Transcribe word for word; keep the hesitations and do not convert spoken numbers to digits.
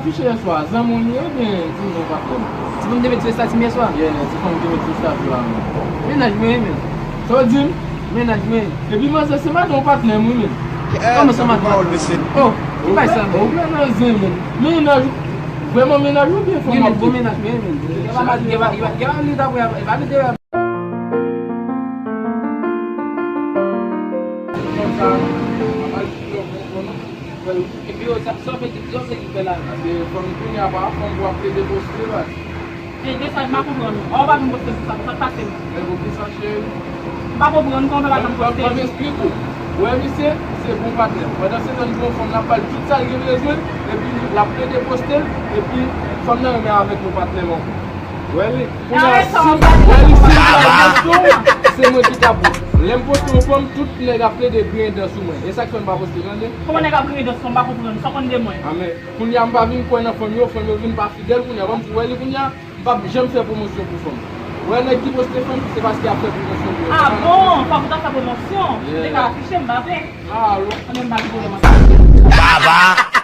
Kouche yèswa, zanmi w li ye oubyen ti moun patnè w? Ti moun te met sou estati m yèswa? Yeah, ti fanm te met sou estati la, men. Mennaj mwen, men. Sa w di m? Mennaj mwen. Epi manzè se madan w patnè m wi, men. Kòman se madan w patnè m? Oh, ki bay sa, men? Ou vrèman zen, men. Mennaj, vrèman mennaj ou byen fanm ap di? Mennaj mwen, men. Gen pa mal, gen pa, gen pa, gen pa li ta pou, e pa li te. Epi yo, sa, sa w fè ki, sa w fè ki fè la? Paske fanm kounye a pa fanm pou ap plede poste, baz. Plede sa, m pa konprann ou. Ou pa vin poste pou sa, sa k pase m? Men poukisa, cheri? M pa konprann kòman w fè pa janm poste. Ban m esplike w. Ou wè misye, se bon patnè. Pandan se tan, li gon fanm, l ap ba l tout sa l gen bezwen, epi l ap plede poste l, epi fanm nan renmen avèk yon patnè m ankò. Wè li, kounye a, si, wè li, si m ta poste w, se mwen ki t ap ou. Lè m poste yon fanm, tout nèg ap plede griyen dan sou mwen. E sa k fè m pa poste, tande? Kòman nèg ap griyen dan sou mwen? M pa konprann. Sa w konn de mwen? A, men, kounye a, m pa vin kwè nan fanm yo, fanm yo vin pa fidèl, kounye a, ban m pou wè li, kounye a, m p ap janm fè pwomosyon pou fanm. Wè nèg ki poste fanm, se paske y ap fè pwomosyon pou yo. Ah bon? Fòk ou ta fè pwomosyon? Yeah. Ou te ka afiche m, m pa vle. Ah, alò. Ann, m pa vle pwoblèm ansanm. Baba!